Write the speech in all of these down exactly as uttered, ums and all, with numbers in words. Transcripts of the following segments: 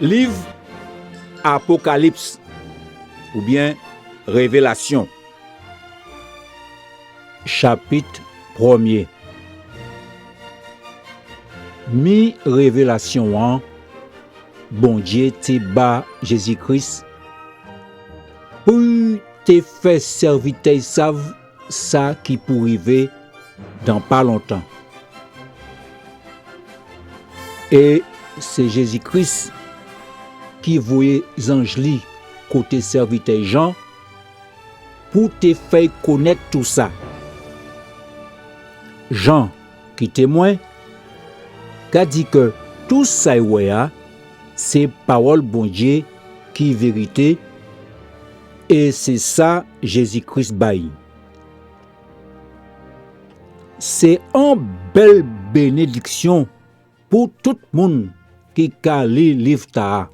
Liv Apokalips oubyen Révélasyon. Chapit prèmyé. Mi révélasyon-an Bondyé té ba Jézi Kris pou té fè sèvitè'y sav sa ki pou rivé dan pa lontan. É sé Jézi Kris ki voyé zanj li koté sèvitè Jan pou té fè'y konnèt tousa. Jan, ki témwen, ka di ke tou sa i wè a sé pawòl Bondyé ki vérité, é sé sa Jézi Kris bay. Sé on bèl bénédiksyon pou tout moun ki ka li liv-tala.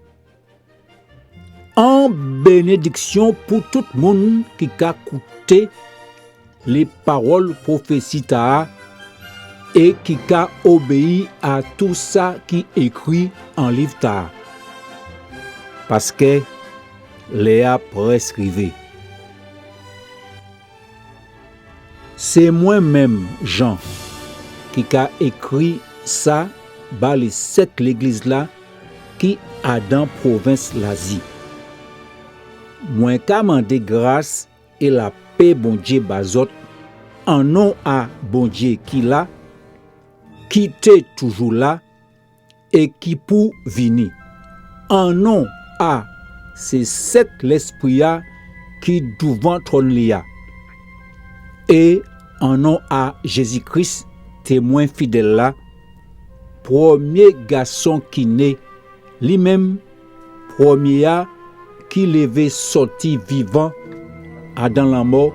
On bénédiksyon pou tout moun ki ka kouté lé pawòl pwofési-tala é ki ka obéyi a tou sa ki ékri an liv-tala. Paskè lè-a près rivé. Sé mwen menm, Jan, ki ka ékri sa ba lé sèt légliz-la ki adan pwovens Lazi. Mwen ka mandé gras é lapé Bondyé ba zòt, an non a Bondyé ki la, ki té toujou la, é ki pou vini. An non a sé sèt Lèspri-a ki douvan twòn li a. É an non a Jézi Kris, témwen fidèl la, prèmyé gason ki né, li menm prèmyé-a ki lévé sòti vivan adan lanmò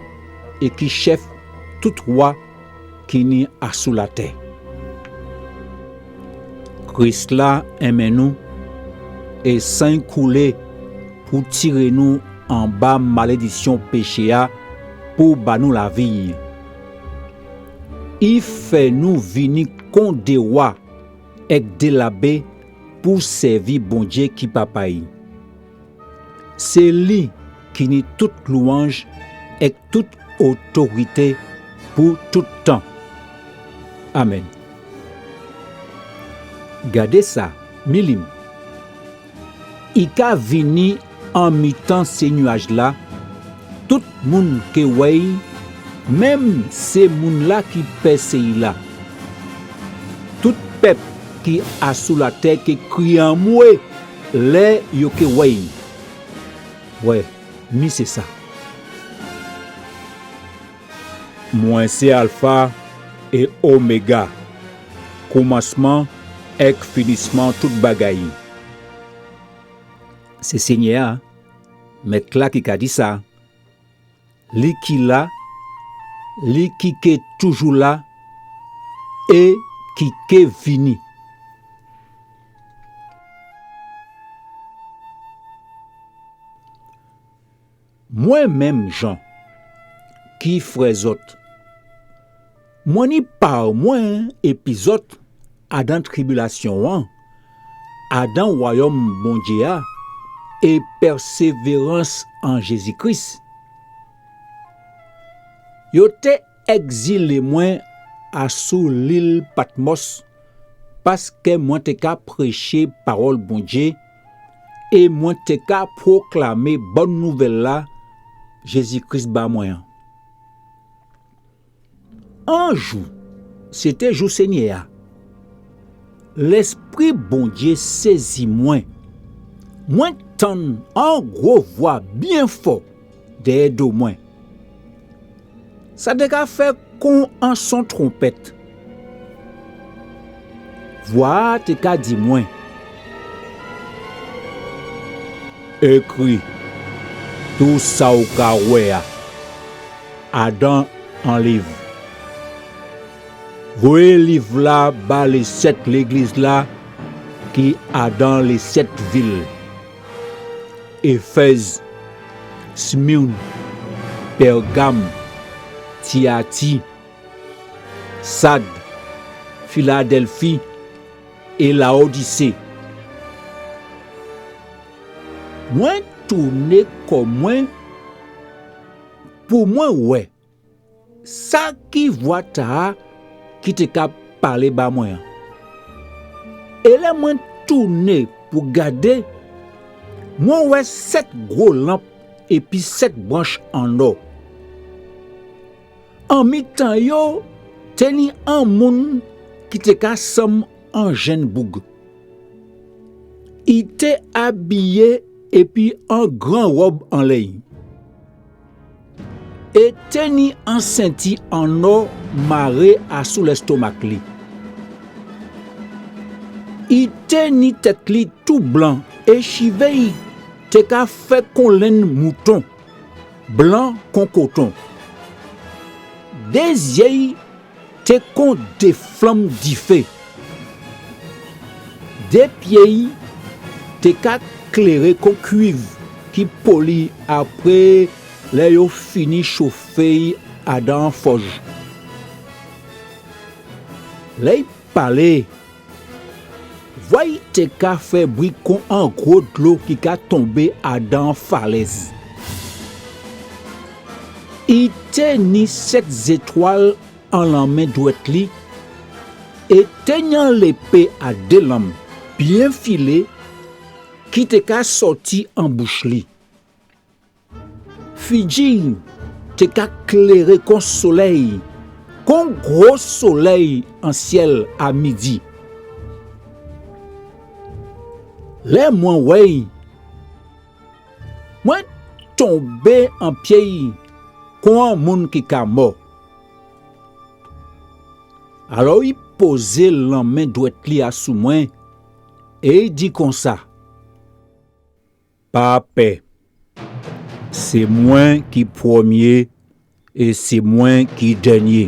é ki chèf tout wa ki ni asou latè. Kris la enmen nou, é san i koulé pou tiré nou anba malédisyon péché-a pou ba nou lavi. I fè nou vini kon dé wa èk dé labé pou sèvi Bondyé ki Papa'y. Sé li ki ni tout lwanj èk tout otorité pou tout tan. Amèn. Gadé sa, mi li. I ka vini an mitan sé niaj-la, tout moun ké wè'y, menm sé moun-la ki pèsé'y la. Tout pèp ki asou latè ké kriyé anmwé lè yo ké wè'y. Wè, mi sé sa. Mwen sé Alfa é Oméga, koumansman èk finisman tout bagay. Sé Sényè-a, Mèt-la ki ka di sa. Li ki la, li ki ké toujou la, é ki ké vini. Mwen menm Jan, ki frè zòt, mwen ni pa mwen épi zòt adan tribilasyon-an, adan wayòm Bondyé-a, é pèsévérans an Jézi Kris. Yo té ègzilé mwen asou lil Patmòs, paskè mwen té ka préché pawòl Bondyé, é mwen té ka pwoklamé bòn nouvèl-la Jézi Kris ba mwen an. On jou, sé té jou Sényè-a, Lèspri Bondyé sézi mwen. Mwen tann on gwo vwa byen fò dèyè do mwen. Sa té ka fè kon on son twonpèt. Vwa-a té ka di mwen: Ékri tou sa ou ka wè a adan on liv. Voyé liv-la ba lé sèt légliz-la ki adan lé sèt vil: Éfèz, Smirn, Pèrgam, Tiyati, Sad, Filadèlfi é Laodisé. Mwen tounen kò mwen pou mwen wè sa ki vwa tala ki té ka palé ba mwen an. É lè mwen tounen pou gadé, mwen wè sèt gwo lanp épi sèt branch an ò. An mitan yo, té ni an moun ki té ka sanm an jenn boug. I té abiyé épi an gran wòb anlè'y. É té ni an senti an ò maré asou lèstomak li. I té ni tèt li tou blan é chivé'y té ka fè kon lenn mouton, blan kon koton. Dé zyé'y té kon dé flanm difé. Dé pyé'y té ka kléré kon kwiv ki poli apré lè yo fini chofé'y adan an fòj. Lè i palé, vwa'y té ka fè bri kon an gwo dlo ki ka tonbé adan an falèz. I té ni sèt zétwal an lanmen dwèt li, é té ni an lépé a dé lanm byen filé ki té ka sòti an bouch li. Fidji'y té ka kléré kon solèy, kon gwo solèy an syèl a midi. Lè mwen wè'y, mwen tonbé an pyé'y kon an moun ki ka mò. Alò i pozé lanmen dwèt li asou mwen é i di konsa: Pa pè. Sé mwen ki prèmyé é sé mwen ki dènyé.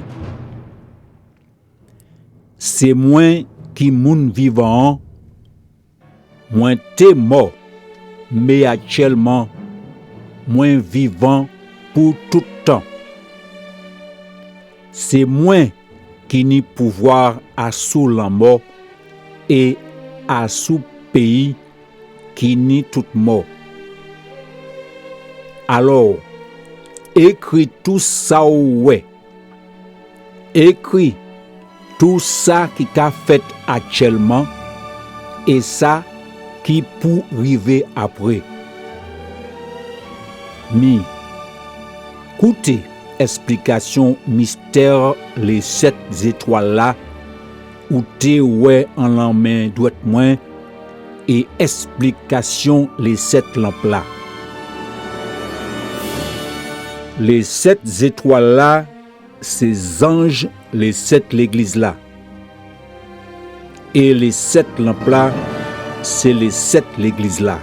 Sé mwen ki moun vivan an. Mwen té mò, mé aktyèlman mwen vivan pou tout tan. Sé mwen ki ni pouvwa asou lanmò é asou péyi ki ni tout mò. Alò, ékri tou sa ou wè. Ékri tou sa ki ka fèt aktyèlman é sa ki pou rivé apré. Mi, kouté èsplikasyon mistè lé sèt zétwal la ou té wè an lanmen dwèt mwen é èsplikasyon lé sèt lanp la. Lé sèt zétwal la sé zanj lé sèt légliz la. É lé sèt lanp la sé lé sèt légliz la.